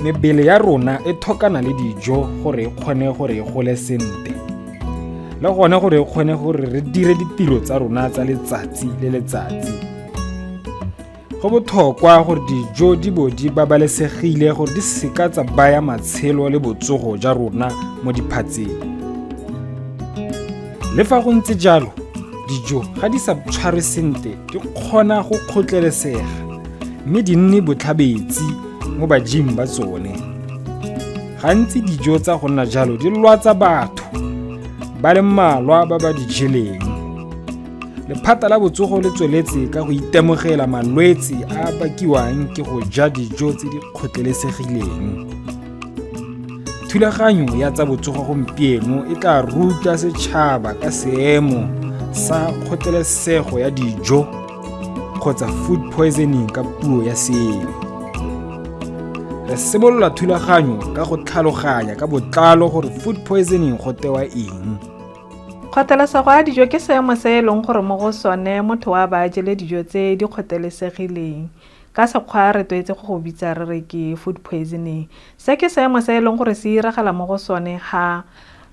Mebele ya rona e thokana le dijo gore e kgone gore e gole sente le gone gore e kgone gore re dire ditiro tsa rona tsa letsatsi le letsatsi. Go botlhokwa gore dijo di bo di babalesegile gore di seka tsa baya matshelo le botsogo ja rona mo diphatseng. Le fa go ntse jalo, dijo ga di sa tshwarwe sentle di kgona go kgotlelesega mme di nne botlhabetsi mo bajing ba tsone. Gantsi dijo tsa go nna jalo di lwatsa batho ba le mmalwa ba ba di jeleng. Lephata la botsogo le tsweletse ka go itemogela malwetse a a bakiwang ke go ja dijo tse di kgotlelesegileng. Thulaganyo ya tsa botsogo gompieno e tla ruta setšhaba ka seemo sa kgotlelesego ya dijo kgotsa food poisoning ka puo ya seeng. Re simolola thulaganyo ka go tlhaloganya ka botlalo gore food poisoning go tewa eng. Kgotelesego ya dijo ke seemo se e leng gore mo go sone motho wa ba jele dijo tse di kgotelesegileng. Ka Sekgwa re tlwaetse go go bitsa re re ke food poisoning. Se ke seemo se e leng gore se iragala mo go sone ha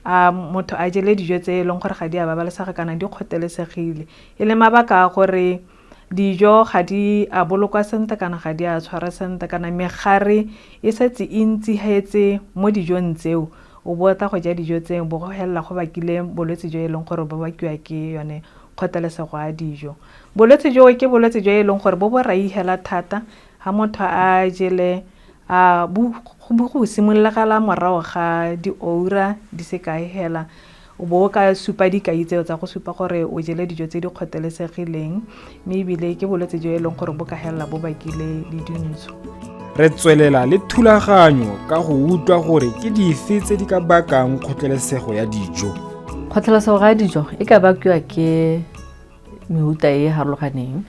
a motho a jele dijo tse e leng gore ga di a babalesega kana di kgotelesegile. E le mabaka a gore dijo ga di a bolokwa sentle kana ga di a tshwarwa sentle kana megare e setse e ntsihetse mo dijong tseo. O bo o tla go ja dijo tseo bo go felela go bakile bolwetse jo e leng gore bo bakiwa ke yone kgotelesego ya dijo. Bolwetse joo ke bolwetse jo e leng gore bo borai hela thata ha motho a jele a bo go simologela morago ga dioura di se kae hela o bo o ka supa dikai tseo tsa go supa gore o jele dijo tse di kgotelesegileng mme ebile ke bolwetse jo e leng gore bo ka helela bo bakile le dintsho. Re tswelela le thulaganyo ka go utlwa gore ke dife tse di ka bakang kgotlelesego ya dijo. Kgotlelesego ya dijo e ka bakiwa ke mehuta e e harologaneng,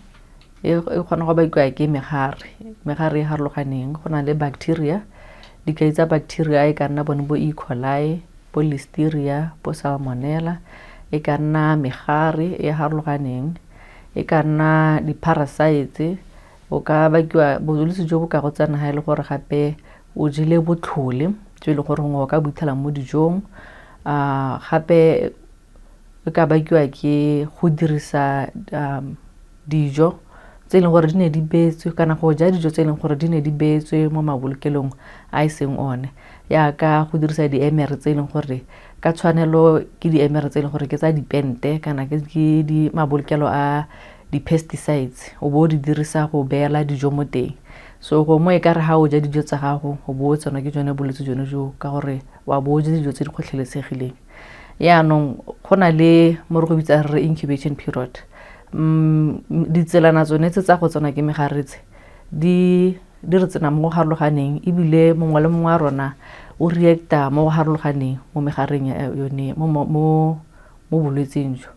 e kgona go bakiwa ke megare, megare e harologaneng. Go na le bacteria, dikai tsa bacteria e ka nna bone bo E. coli, bo listeria, bo salmonella, e ka nna megare e harologaneng, e ka nna di-parasites. O ka bakiwa bolwetse jo bo ka go tsena ga e le gore gape o jele botlhole jo e leng gore gongwe o ka bo iphitlhela mo dijong. Gape e ka bakiwa ke go dirisa dijo tse e leng gore di ne di beetswe kana go ja dijo tse e leng gore di ne di beetswe mo mabolokelong a e seng one, yaka go dirisa diemere tse e leng gore ka tshwanelo ke diemere tse e leng gore ke tsa dipente kana ke mabolokelo a di-pesticides o bo o di dirisa go beela dijo mo teng. So gongwe e ka re ga o ja dijo tsa gago o bo o tsenwa ke jone bolwetse jone joo ka gore wa bo o ja dijo tse di kgotlhelesegileng. Yaanong go na le mo re go bitsang re incubation period, ditselana tsone tse tsa go tsenwa ke megare tse di re tsena mo go harologaneng ebile mongwe le mongwe wa rona o react-a mo go harologaneng mo megareng yone mo bolwetseng jo.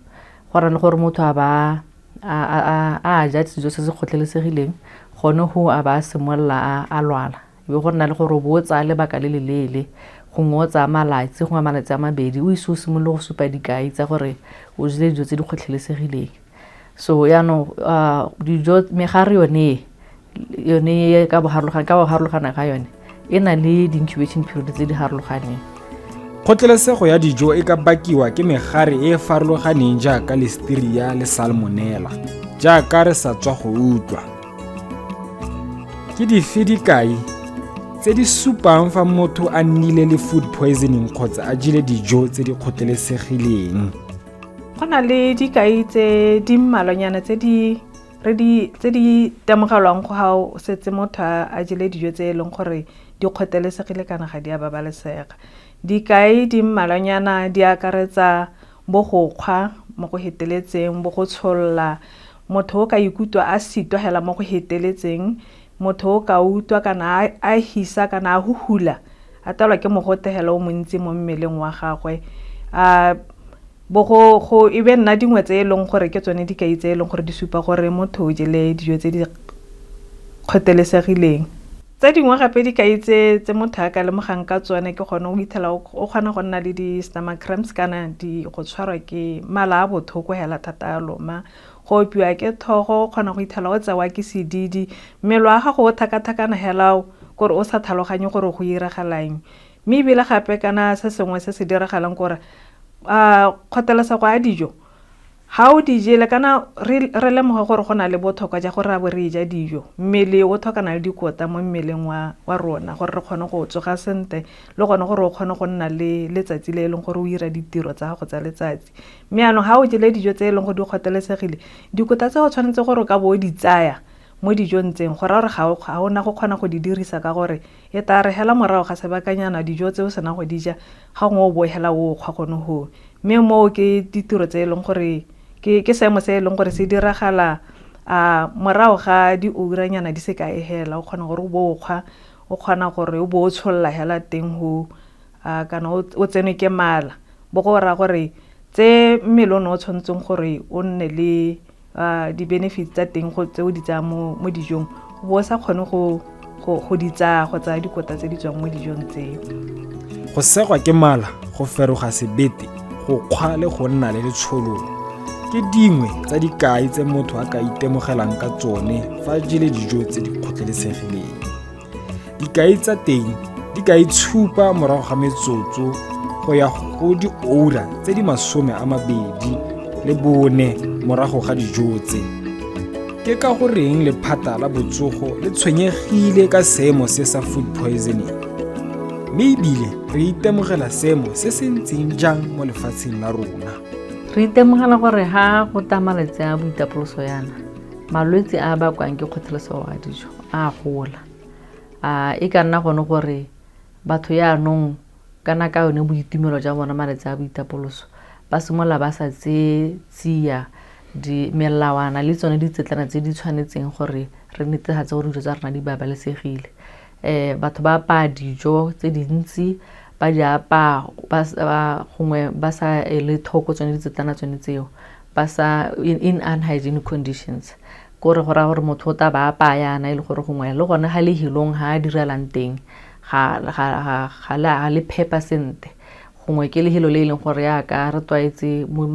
Go ra le gore motho a ba a ja sejo se se kgotlelesegileng gone go a ba a simolola a lwala. E be go nna le gore o bo o tsaya lebaka le le leele, gongwe o tsaya malatsi, gongwe malatsi a mabedi o ise o simolole go supa dikai tsa gore o jele dijo tse di kgotlhelesegileng. So yaanong dijo, megare yone e, yone ka go harologana ga yone e na le di-incubation period tse di harologaneng. Kgotlelesego ya dijo e ka bakiwa ke megare e e farologaneng jaaka listeria le salmonella, jaaka re sa tswa go utlwa. Ke dife dikai tse di supang fa motho a nnile le food poisoning kgotsa a jele dijo tse di kgotlelesegileng? Go na le dikai tse di mmalwanyana tse di re di tse di temogelwang go ga o setse motho a jele dijo tse e leng gore di kgotelesegile kana ga di a babalesega. Dikai di mmalwanyana di akaretsa bo go kgwa mo go feteletseng, bo go tsholola, motho o ka ikutlwa a sitwa hela mo go feteletseng, motho o ka utlwa kana a hisa kana a huhula, a tlelwa ke mogote hela o montsi mo mmeleng wa gagwe. Bo go go e be nna dingwe tse e leng gore ke tsone dikai tse e leng gore di supa gore motho o jele dijo tse di kgotelesegileng. Tse dingwe gape dikai tse tse motho a ka lemogang ka tsone ke gone o ithela o kgona go nna le di-stomach cramps kana di go tshwarwa ke mala a botlhoko hela thata a loma, go opiwa ke tlhogo, o kgona go ithela o tsewa ke sedidi, mmele wa gago o thakathakana hela Kore o sa tlhaloganye gore go iragalang. Mme ebile gape kana se sengwe se se diragalang kore a kgotelesego ya dijo ga o di jele kana re lemoge gore go na le botlhokwa ja gore ra bo re ja dijo. Mmele o tlhokana le dikotla mo mmeleng wa rona gore re kgone go tsoga sentle le gone gore o kgone go nna le letsatsi le e leng gore o ira ditiro tsa gago tsa letsatsi. Mme jaanong ga o jele dijo tse e leng gore di kgotelesegile, dikotla tse o tshwanetse gore o ka bo o di tsaya mo dijong tseng go raya gore ga o na go kgona go di dirisa ka gore e tla re hela morago ga sebakanyana dijo tse o sena go di ja ga gongwe o bo hela o kgwa gone hoo. Mme moo ke ditiro tse e leng gore ke seemo se e leng gore se diragala a morago ga diuranyana di se kae hela o kgona gore o bo o kgwa, o kgona gore o bo o tsholola hela teng hoo a kana o tsenwe ke mala. Bo go raya gore tse mmele o ne o tshwanetseng gore o nne le di-benefits tsa teng tse o di tsaya mo dijong o bo o sa kgone go di tsaya go tsaya dikotla tse di tswang mo dijong tseo. Go segwa ke mala, go feroga sebete, go kgwa le go nna le letshololo ke dingwe tsa dikai tse motho a ka itemogelang ka tsone fa a jele dijo tse di kgotlelesegileng. Dikai tsa teng di ka itshupa morago ga metsotso go ya go dioura tse di 24 morago ga dijo tse. Ke ka goreng lephata la botsogo le tshwenyegile ka seemo se sa food poisoning? Mme ebile re itemogela seemo se se ntseng jang mo lefatsheng la rona? Re itemogela gore ha go tla malatsi a boitapoloso yana, malwetse a a bakwang ke kgotlhelesego ya dijo a gola. A e ka nna gone gore batho yaanong kana ka yone boitumelo jwa bona malatsi a boitapoloso ba simolola ba sa tseye tsia melawana le tsone ditsetlana tse di tshwanetseng gore re netefatse gore dijo tsa rona di babalesegile. Batho ba apaya dijo tse dintsi, ba di apaya gongwe ba sa ele tlhoko tsone ditsetlana tsone tseo, ba sa in unhygienic conditions. Kore go raya gore motho o tla ba apaya yana e le gore gongwe le gone ga lehelong ga a direlang teng ga le phepa sentle. Gongwe ke lehelo le e leng gore yaka re tlwaetse mo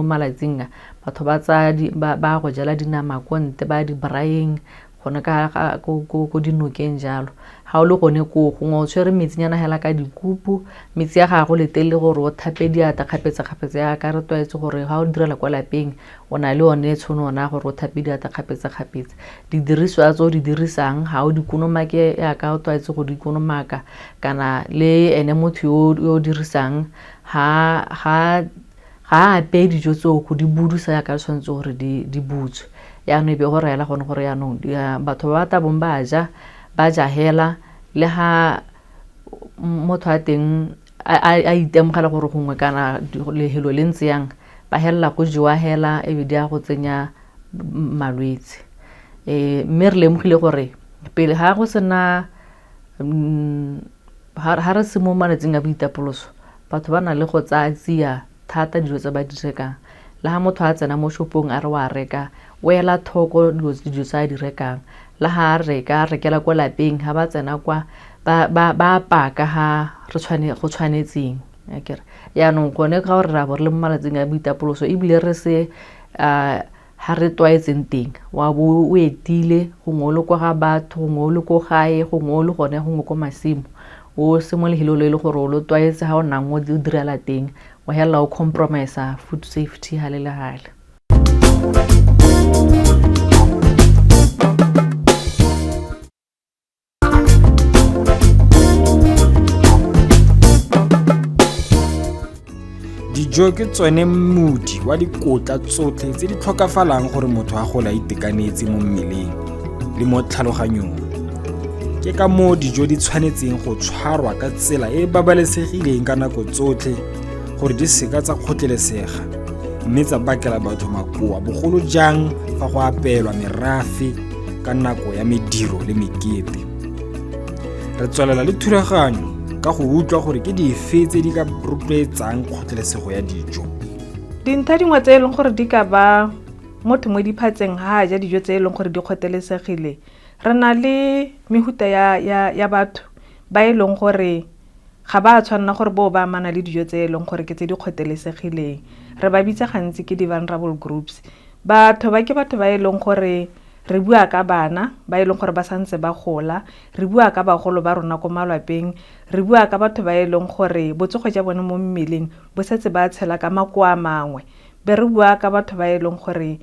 malatsing a batho ba tsaya ba go jela dinama ko ntle ba di braaieng gone ka ko dinokeng jalo. Ga o le gone koo gongwe o tshwere metsinyana hela ka dikupu, metsi a gago letelele gore o thape diatla kgapetsa-kgapetsa yaka re tlwaetse gore ga o direla kwa lapeng o na le one tshono ona gore o thape diatla kgapetsa-kgapetsa. Didiriswa tse o di dirisang ga o di konomake yaka o tlwaetse go di konomaka, kana le ene motho yo o dirisang ga a apeye dijo tseo go di budusa yaka tshwanetse gore di butswe. Yaanong e be go reela gone gore yaanong batho ba ba tla bong ba ja, ba ja hela le ga motho a teng a itemogela gore gongwe kana lehelo le ntse yang, ba helela go jewa hela e be di ya go tsenya malwetse. Mme re lemogile gore pele ga go sena ga re se mo malatsing a boitapoloso, batho ba na le go tsaya tsia thata dilo tse ba di rekang. Le ga motho a tsena mo shopong a re wa reka, o ela tlhoko dilo tse a di rekang. Le ga a reka, a rekela ko lapeng, ga ba tsena kwa ba apaya ka ga go tshwanetseng. Akere yaanong gone ka gore ra bo re le mo malatsing a boitapoloso ebile re se ga re tlwaetseng teng, wa bo o etile gongwe o le kwa ga batho, gongwe o le ko gae, gongwe o le gone gongwe ko masimo, o se mo lehelong le e le gore o lo tlwaetse ga o nnang o direla teng, o helela o compromise food safety gale le gale. Dijo ke tsone modi wa dikotla tsotlhe tse di tlhokafalang gore motho a gole a itekanetse mo mmeleng le mo tlhaloganyong. Ke ka moo dijo di tshwanetseng go tshwarwa ka tsela e e babalesegileng ka nako tsotlhe gore di seka tsa kgotlelesega mme tsa bakela batho makoa, bogolo jang fa go apeelwa merafe ka nako ya mediro le mekete. Re tswelela le thulaganyo ka go utlwa gore ke dife tse di ka rotloetsang kgotlelesego ya dijo. Dintlha dingwe tse e leng gore di ka ba motho mo diphatseng ha a ja dijo tse e leng gore di kgotlelesegile, re na le mehuta ya batho ba e leng gore ga ba tshwanela gore bo ba amana le dijo tse e leng gore ke tse di kgotlelesegileng. Re ba bitsa gantsi ke di-vulnerable groups. Batho ba ke batho ba e leng gore Re bua ka bana ba e leng gore ba santse ba gola, re bua ka bagolo ba rona ko malwapeng, re bua ka batho ba e leng gore botsogo ja bone mo mmeleng bo setse ba tshela ka makoa mangwe, be re bua ka batho ba e leng gore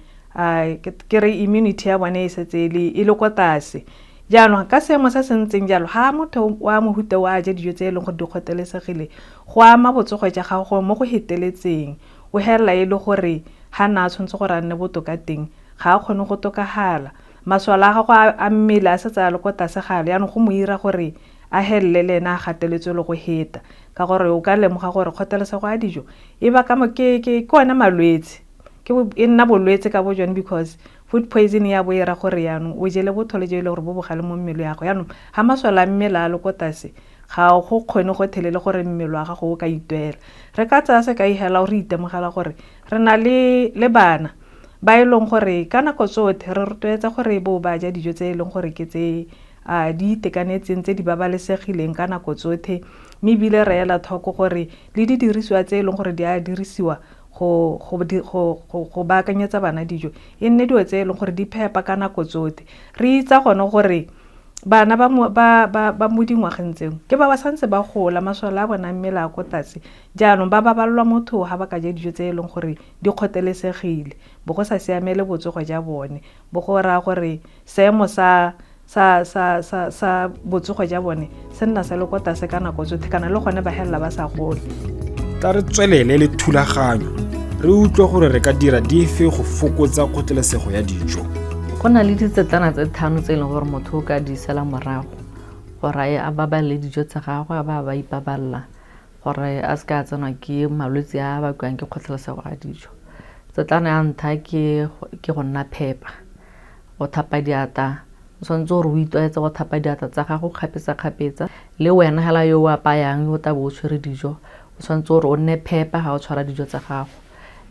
ke re immunity ya bone e setse e le ko tlase. Jaanong ka seemo se se ntseng jalo, ga motho wa mohuta o a ja dijo tse e leng gore di kgotelesegile, go ama botsogo ja gago mo go feteletseng. O helela e le gore ga nna a tshwanetse gore a nne botoka teng, ga a kgone go tokagala. Masole a gago a mmele a setse a le ko tlase gale, jaanong go mo 'ira gore a helele le ene a gateletswe le go heta, ka gore o ka lemoga gore kgotelesego ya dijo e baka ke one malwetse, e nna bolwetse ka bo jone, because food poison ya bo e ra gore yaanong o jele bothole jo e le gore bo bogale mo mmele ya gago. Yaanong ga masole a mmele a le ko tlase, ga go kgone go thelele gore mmele wa gago o ka itwela. Re ka tsaya sekai hela re itemogela gore re na le bana ba e leng gore ka nako tsotlhe re rotloetsa gore bo ba ja dijo tse e leng gore ke tse di itekanetseng, tse di babalesegileng ka nako tsotlhe, mme ebile re ela tlhoko gore le didirisiwa tse e leng gore di a dirisiwa go baakanyetsa bana dijo e nne dilo tse e leng gore di phepa ka nako tsotlhe. Re itse gone gore bana ba mo dingwageng tseo ke ba ba santse ba gola, masole a bona mmele a ko tlase, jaanong ba babalelwa motho ga ba ka ja dijo tse e leng gore di kgotelesegile, bo go sa siamele botsogo ja bone, bo go raya gore seemo sa botsogo ja bone se nna se le ko tlase ka nako tsotlhe, kana le gone ba helela ba sa gole. Tla re tswelele le thulaganyo, re utlwe gore re ka dira dife go fokotsa kgotlelesego ya dijo. Go na le ditsetlana tse 5 tse e leng gore motho o ka di sela morago gore a babalele dijo tsa gagwe, a ba ipaballa gore a seka a tsenwa ke malwetse a a bakwang ke kgotlelesego ya dijo. Tsetlana ya ntlha ke go nna phepa, go thapa diatla. O tshwanetse gore o itlwaetse go thapa diatla tsa gago kgapetsa-kgapetsa. Le wena hela yo o apayang, yo o tla bo o tshwere dijo, o tshwanetse gore o nne phepa ga o tshwara dijo tsa gago.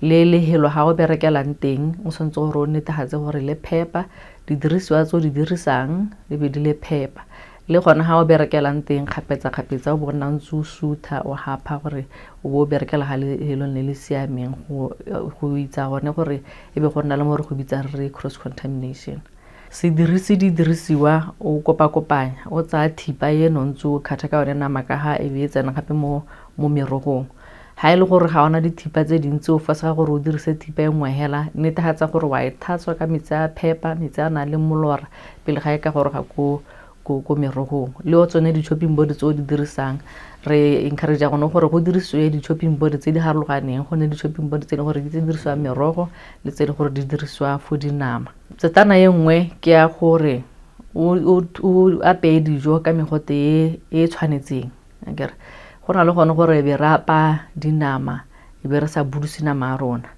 Le lehelo ga o berekelang teng, o tshwanetse gore o netefatse gore le phepa, didirisiwa tse o di dirisang di be di le phepa. Le gone ga o berekelang teng kgapetsa-kgapetsa o bo nna ntse o sutha, o hapha gore o bo o berekela ga lehelong le le siameng, go itsa gone gore e be go nna le mo re go bitsa re cross contamination. Se dirise didirisiwa o kopakopanya, o tsaya thipa e no ntse o kgatha ka yone nama ka ga e be e tsena gape mo merogong. Ha e le gore ga ona dithipa tse dintsi, o fosega gore o dirise thipa e nngwe hela, netefatsa gore wa e tlhatswa ka metsi a phepa, metsi a nang le molora pele ga e ka goroga ko merogong. Le o tsone di-chopping board tse o di dirisang, re encourage gone gore go dirisiwe di-chopping board tse di harologaneng, go nne di-chopping board tse e leng gore di tse dirisiwang merogo le tse e leng gore di dirisiwa for dinama. Tsetana e nngwe ke ya gore o apeye dijo ka megote e tshwanetseng. Akere go na le gone gore be re apaya dinama e be re sa buduse nama ya rona.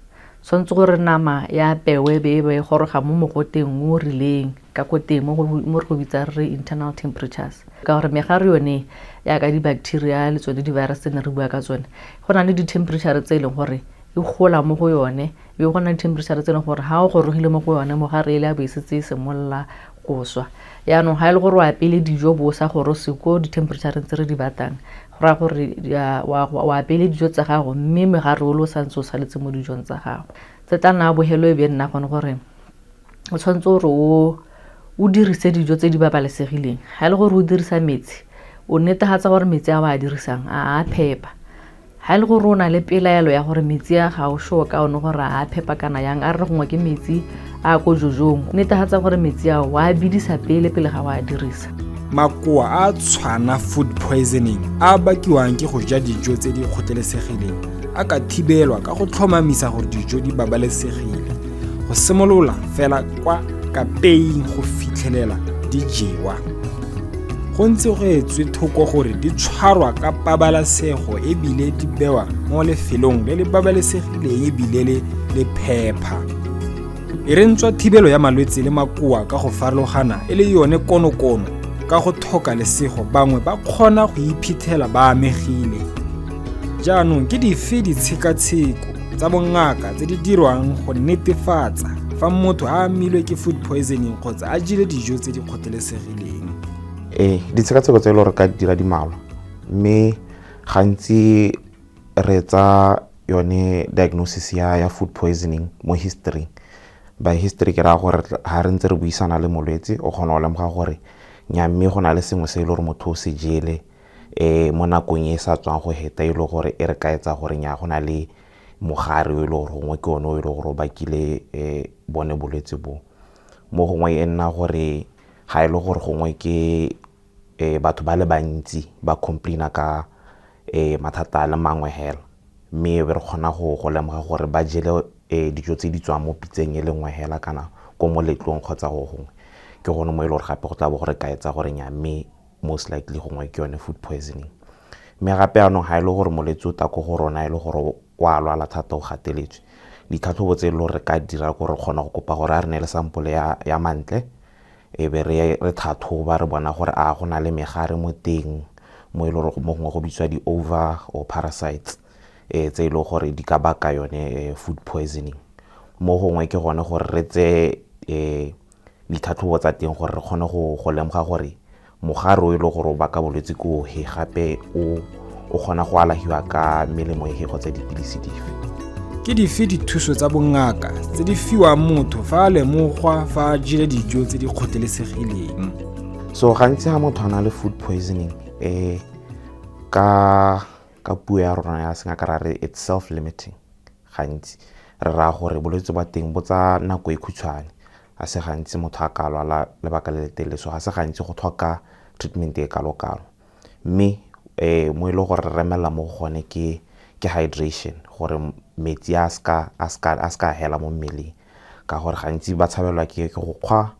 Tshwanetse gore nama ya apewe be e be e goroga mo mogoteng o rileng ka ko teng mo re go bitsang re internal temperatures. Ka gore megare yone yaka di-bacteria le tsone di-virus tse ne re bua ka tsone, go na le di-temperature tse e leng gore e gola mo go yone, e be go na le temperature tse e leng gore ga o gorogile mo go yone mogare e le a bo e setse e simolola go swa. Jaanong ga e le gore o apeile dijo bo o sa gorose ko di-temperature-eng tse re di batlang, go raya gore o apeile dijo tsa gago mme mogare o le o santse o saletse mo dijong tsa gago. Tse tla nna bogelo e be nna gone gore o tshwanetse gore o dirise dijo tse di babalesegileng. Ga e le gore o dirisa metsi, o netefatsa gore metsi a o a dirisang a phepa. Ha e le gore o na le pelaelo ya gore metsi a ga o sure ka one gore a phepa kana yang, a re gongwe ke metsi a ko jojong, netefatsa gore metsi ao wa a bidisa pele pele ga o a dirisa. Makoa a tshwana food poisoning a bakiwang ke go ja dijo tse di kgotlelesegileng a ka thibelwa ka go tlhomamisa gore dijo di babalesegile, go simolola fela kwa kapeing go fitlhelela di jewa. Go ntse go etswe thoko gore di tshwarwa ka pabalesego ebile di bewa mo lefelong le le babalesegileng ebile le le phepa. E re ntswa thibelo ya malwetse le makoa ka go farologana e le yone konokono, ka go tlhoka lesego bangwe ba kgona go iphitlhela ba amegile. Jaanong ke dife ditshekatsheko tsa bongaka tse di dirwang go netefatsa fa motho a amilwe ke food poisoning kgotsa a jele dijo tse di kgotlelesegileng? Ee, ditshekatsheko tse e le gore ka dira di mmalwa, mme gantsi re tsa yone diagnosis ya food poisoning mo history. By history ke raya gore ga re ntse re buisana le molwetse, o kgona go lemoga gore nya mme go na le sengwe se e le gore motho o se jele mo nakong e sa tswang go heta, e le gore e re ka etsa gore nya go na le mogare o e le gore gongwe ke one o e le gore o bakile bone bolwetse bo. Mo gongwe e nna gore ga e le gore gongwe ke batho ba le bantsi ba complaina ka mathata a le mangwe hela, mme be re kgona go lemoga gore ba jele dijo tse di tswang mo pitseng e le nngwe hela kana ko moletlong kgotsa go gongwe, ke gone mo e le gore gape go tla bo gore ka etsa gore nya mme most likely gongwe ke yone food poisoning. Mme gape jaanong ga e le gore molwetse o tla ko go rona e le gore o a lwala thata, o gateletswe, ditlhatlhobo tse e le gore re ka dira gore re kgona go kopa gore a re neele sample ya mantle, e be re tlhatlhoba re bona gore a go na le megare mo teng, mo e le gore mo gongwe go bitswa di-ova or parasites tse e leng gore di ka baka yone food poisoning. Mo gongwe ke gone gore re tseye ditlhatlhobo tsa teng gore re kgone go lemoga gore mogare o e leng gore o baka bolwetse ke ohe, gape o kgona go alafiwa ka melemo efe kgotsa dipilisi dife. Ke dife dithuso tsa bongaka tse di fiwang motho fa a lemogwa fa a jele dijo tse di kgotlelesegileng? So gantsi ga motho a na le food poisoning, ka puo ya rona ya sengaka ra re it's self-limiting. Gantsi re raya gore bolwetse ba teng bo tsaya nako e khutshwane, ga se gantsi motho a ka lwala lebaka le le telele, so ga se gantsi go tlhoka treatment e kalo-kalo. Mme mo e leng gore re remela mo go gone ke hydration, gore metsi a ska hela mo mmeleng, ka gore gantsi ba tshabelwa ke go kgwa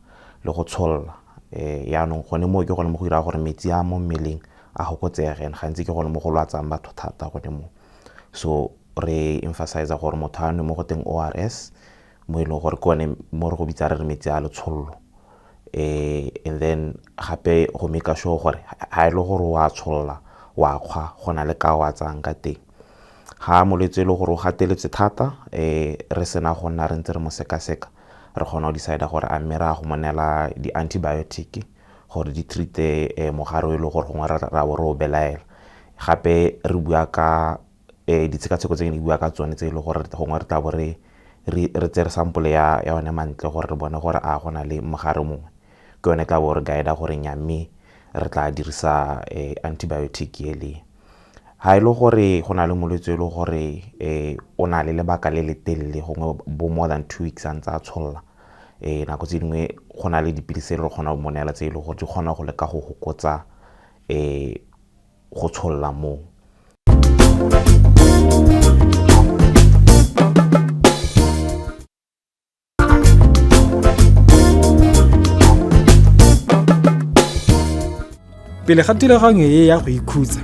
le go tsholla. Yaanong gone moo ke gone mo go dira gore metsi a mo mmeleng a fokotsege, and gantsi ke gone mo go lwatsang batho thata gone mo. So re emphasize gore motho a nwe mo go teng ORS, mo e leng gore ke one mo re go bitsa re re metsi a letshollo. And then gape go make sure gore ha e le gore wa tsholla, wa kgwa, go na le ka wa tsayang ka teng. Ga molwetse e le gore o gateletswe thata, re sena go nna re ntse re mo sekaseka, re kgona go decide gore a mme re a go mo neela di-antibiotic gore di treat-e mogare o e leng gore gongwe ra bo re o belaela. Gape re bua ka ditshekatsheko tse ke ne ke bua ka tsone tse e leng gore gongwe re tla bo re tsere sample ya one mantle gore re bone gore a go na le mogare mongwe, ke yone tla bo re guide gore nya mme re tla dirisa antibiotic e le. Ha e le gore go na le molwetse e le gore o na le lebaka le le telele, gongwe bo more than 2 weeks a ntse a tsholla, nako tse dingwe go na le dipilisi tse re kgona go mo neela tse e leng gore di kgona go leka go fokotsa go tsholla moo. Pele ga thulaganyo e ya go ikhutsa,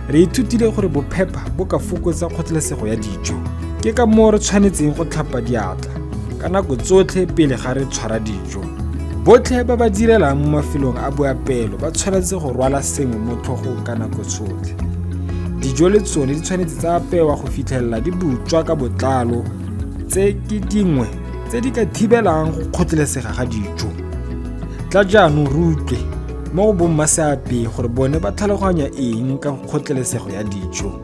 re ithutile gore bophepa bo ka fokotsa kgotlelesego ya dijo. Ke ka moo re tshwanetseng go tlhapa diatla ka nako tsotlhe pele ga re tshwara dijo. Botlhe ba ba direlang mo mafelong a boapeelo ba tshwanetse go rwala sengwe mo tlhogong ka nako tsotlhe. Dijo le tsone di tshwanetse tsa apewa go fitlhelela di butswa ka botlalo. Tse ke dingwe tse di ka thibelang go kgotlelesega ga dijo. Tla jaanong re utlwe mo go bommaseapei gore bone ba tlhaloganya eng ka kgotlelesego ya dijo,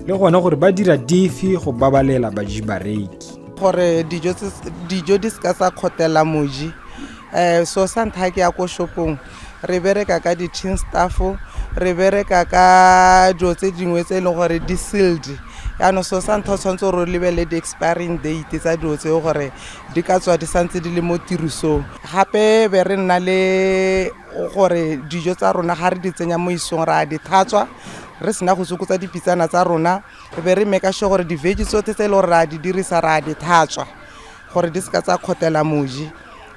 le gone gore ba dira dife go babalela baji bareki. Gore dijo di seka tsa kgotela moji. So sa ntlha ke ya ko shopong, re bereka ka di-tin stuff, re bereka ka dilo tse dingwe tse e leng gore di sealed. Jaanong so sa ntlha o tshwanetse gore o lebelele di-expiring date tsa dilo tseo gore di ka tswa di santse di le mo tirisong. Gape be re nna le gore dijo tsa rona ga re di tsenya mo isong re a di tlhatswa, re sena go tsokotsa dipitsana tsa rona, be re make sure gore di-veg tsotlhe tse e leng gore re a di dirisa re a di tlhatswa gore di seka tsa kgotela moji.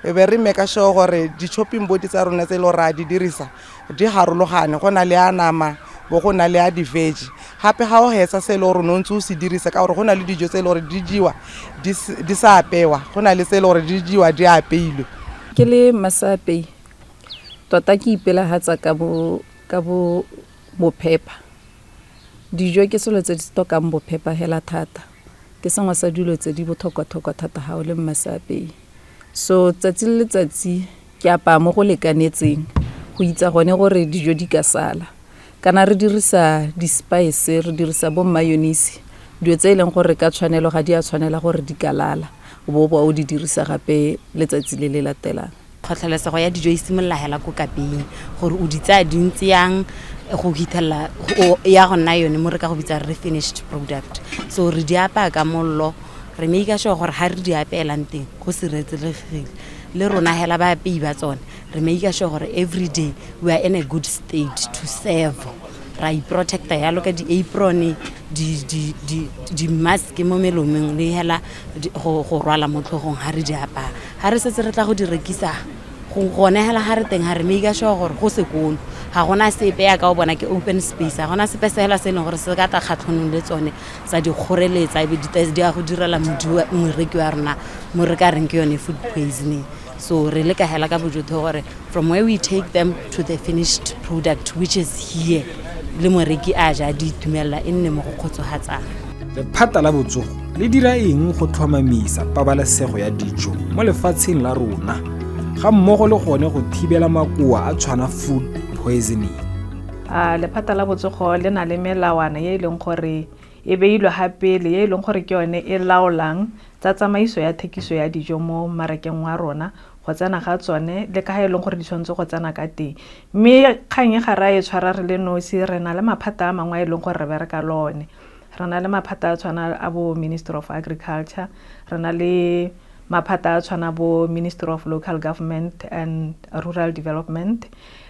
E be re make sure gore di-chopping board tsa rona tse e leng gore re a di dirisa di harologane, go na le ya nama bo go na le ya di-veg. Gape ga o hetsa se e le gore o ne o ntse o se dirisa, ka gore go na le dijo tse e le gore di jewa di sa apewa, go na le tse e le gore di jewa di apeilwe. Ke le mmaseapei tota ke ipelagatsa ka bo bophepa. Dijo ke selo tse di tlhokang bophepa hela thata, ke sengwe sa dilo tse di botlhokwa-tlhokwa thata ga o le mmaseapei. So tsatsi le letsatsi ke apaya mo go lekanetseng go itsa gone gore dijo di ka sala. Kana re dirisa di-spice, re dirisa bo mayonnaise, dilo tse e leng gore ka tshwanelo ga di a tshwanela gore di ka lala. O bo o boa o di dirisa gape letsatsi le le latelang. Kgotlhelesego ya dijo e simolola hela ko kapeng gore o di tsaya di ntse yang go hithelela ya go nna yone mo re ka go bitsa re finished product. So re di apaya ka mollo, re make sure gore ga re di apeelang teng go sireletsegile. Le rona hela baapei ba tsone re make sure gore every day we are in a good state to serve. Ra iprotecta yalo ka di-apron, di-mask mo melomong le hela go rwala mo tlhogong ga re di apaya. Ga re setse re tla go di rekisa gone hela ga re teng ga re make sure gore go sekolo ga gona sepe ya ka o bona ke open space, ga gona sepe se hela se e leng gore se ka tla kgatlhanong le tsone sa di kgoreletsa ebe di ya go direla moreki wa rona mo re ka reng ke yone food poisoning. So re leka hela ka bojotlhe gore from where we take them to the finished product which is here, le moreki a ja di itumelela e nne mo go kgotsofatsang. Lephata la botsogo le dira eng go tlhomamisa pabalesego ya dijo mo lefatsheng la rona ga mmogo le gone go thibela makoa a tshwana food poisoning? Lephata la botsogo le na le melawana e e leng gore e beilwe ga pele, e e leng gore ke yone e laolang tsa tsamaiso ya thekiso ya dijo mo mmarakeng wa rona, go tsena ga tsone le ka ga e leng gore di tshwanetse go tsena ka teng. Mme kgang e ga re a e tshwara re le nosi, re na le maphata a mangwe a e leng gore re bereka le one. Re na le maphata a tshwana a bo Ministry of Agriculture, re na le maphata a tshwana bo Ministry of Local Government and Rural Development.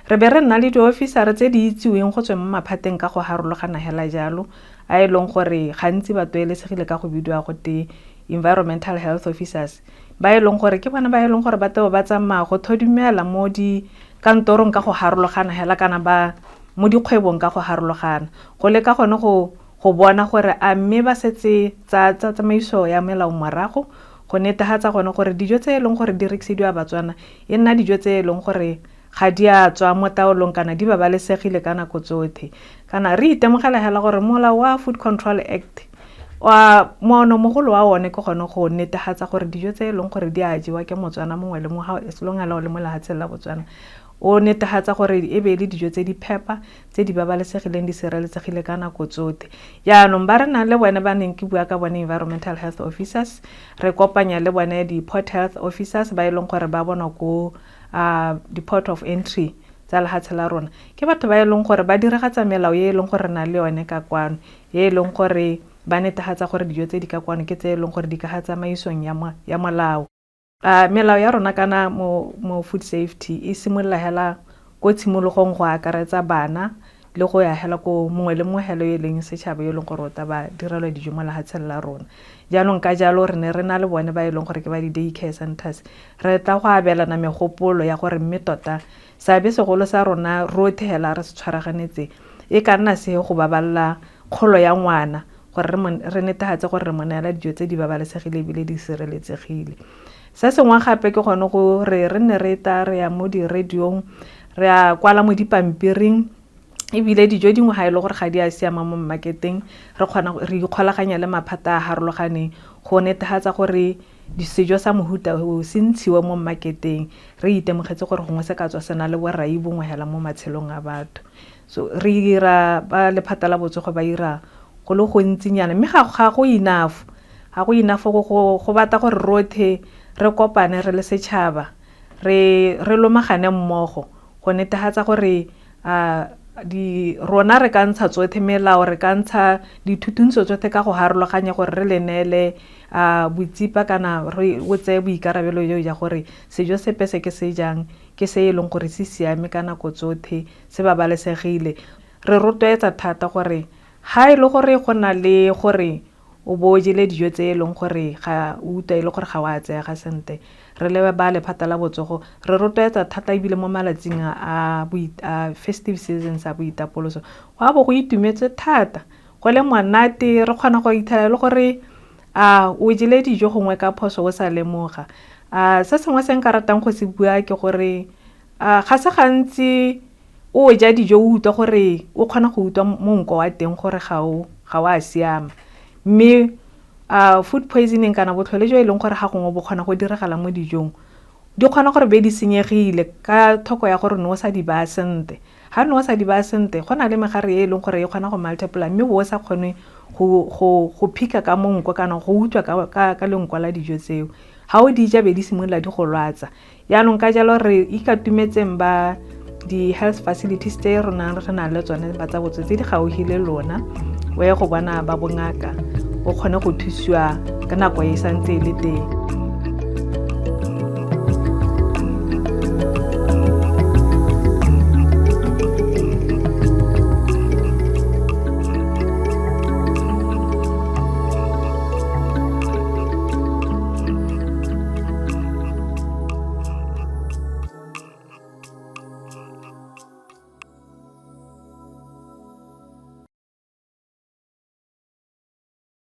Re be re nna le diofisara tse di itsiweng go tsweng mo maphateng ka go harologana hela jalo, a e leng gore gantsi ba tlwaelesegile ka go bidiwa gote environmental health officers, ba e leng gore ke bone ba e leng gore ba teo ba tsamaya go thodumela mo dikantorong ka go harologana hela kana ba mo dikgwebong ka go harologana, go leka gone go bona gore a mme ba setse tsa tsamaiso ya melao morago, go netefatsa gone gore dijo tse e leng gore di rekisediwa Batswana e nna dijo tse e leng gore ga di a tswa mo taolong kana di babalesegile ka nako tsotlhe. Kana re itemogela hela gore molao wa Food Control Act wa moono mogolo wa one ke gone go netefatsa gore dijo tse e leng gore di a jewa ke Motswana mongwe le mongwe, as long as o le mo lefatsheng la Botswana, o netefatsa gore e be e le dijo tse di phepa, tse di babalesegileng, di sireletsegile ka nako tsotlhe. Jaanong ba re nang le bone ba neng ke bua ka bone environmental health officers, re kopanya le bone di-port health officers ba e leng gore ba bonwa ko di-port of entry tsa lefatshe la rona. Ke batho ba e leng gore ba diragatsa melao e e leng gore re na le yone ka kwano, e e leng gore ba netefatsa gore dijo tse di ka kwano ke tse e leng gore di ka ga tsamaisong ya molao. Melao ya rona kana mo food safety e simolola hela ko tshimologong go akaretsa bana le go ya hela ko mongwe le mongwe hela e leng setšhaba e leng gore o tla ba direlwa dijo mo lefatsheng la rona. Jaanong ka jalo re ne re na le bone ba e leng gore ke ba di-day care centers, re tla go abelana megopolo ya gore mme tota seabe segolo sa rona rotlhe hela re se tshwaraganetse e ka nna se go baballa kgolo ya ngwana, gore re netefatse gore re mo neela dijo tse di babalesegile ebile di sireletsegile. Se sengwe gape ke gone gore re nne re ta re ya mo di-radio-ong, re a kwala mo dipampiring, ebile dijo dingwe ga e le gore ga di a siama mo mmaketeng, re kgona re ikgolaganya le maphata a harologaneng go netefatsa gore sejo sa mohuta o se ntshiwe mo mmaketeng. Re itemogetse gore gongwe se ka tswa se na le borai bongwe hela mo matshelong a batho. So re dira ba lephata la botsogo ba ira go le gontsinyana, mme ga go enough, ga go enough go batla gore rotlhe re kopane re le setšhaba, re lomagane mmogo go netefatsa gore rona re ka ntsha tsotlhe melao, re ka ntsha dithutuntsho tsotlhe ka go harologanya gore re le neele botsipa kana re o tseye boikarabelo jo ja gore sejo sepe se ke se jang ke se e leng gore se siame ka nako tsotlhe, se babalesegile. Re rotloetsa thata gore ga e le gore go na le gore o bo o jele dijo tse e leng gore ga o utlwa e le gore ga o a tseega sentle, re le ba lephata la botsogo re rotloetsa thata ebile mo malatsing a festive seasons a boitapoloso go a bo go itumetse thata, go le monate, re kgona go ithela le gore a o jele dijo gongwe ka phoso o sa lemoga. Se sengwe se nka ratang go se bua ke gore ga se gantsi o ja dijo o utlwa gore o kgona go utlwa monko wa teng gore ga o a siama, mme food poisoning kana botlhole jo e leng gore ga gongwe bo kgona go diragala mo dijong, di kgona gore be di senyegile ka thoko ya gore ne o sa di baya sentle. Ga ne o sa di baya sentle, go na le megare e e leng gore e kgona go multiply, mme bo o sa kgone go phika ka monko kana go utswa ka lenko la dijo tseo. Ga o di ja be di simolola di go lwatsa. Jaanong ka jalo re ikatumetseng ba di-health facilities tse rona re nang le tsone ba tsa botso tse di gaufi le lona, o ye go bona ba bongaka, o kgone go thusiwa ka nako e santse e le teng.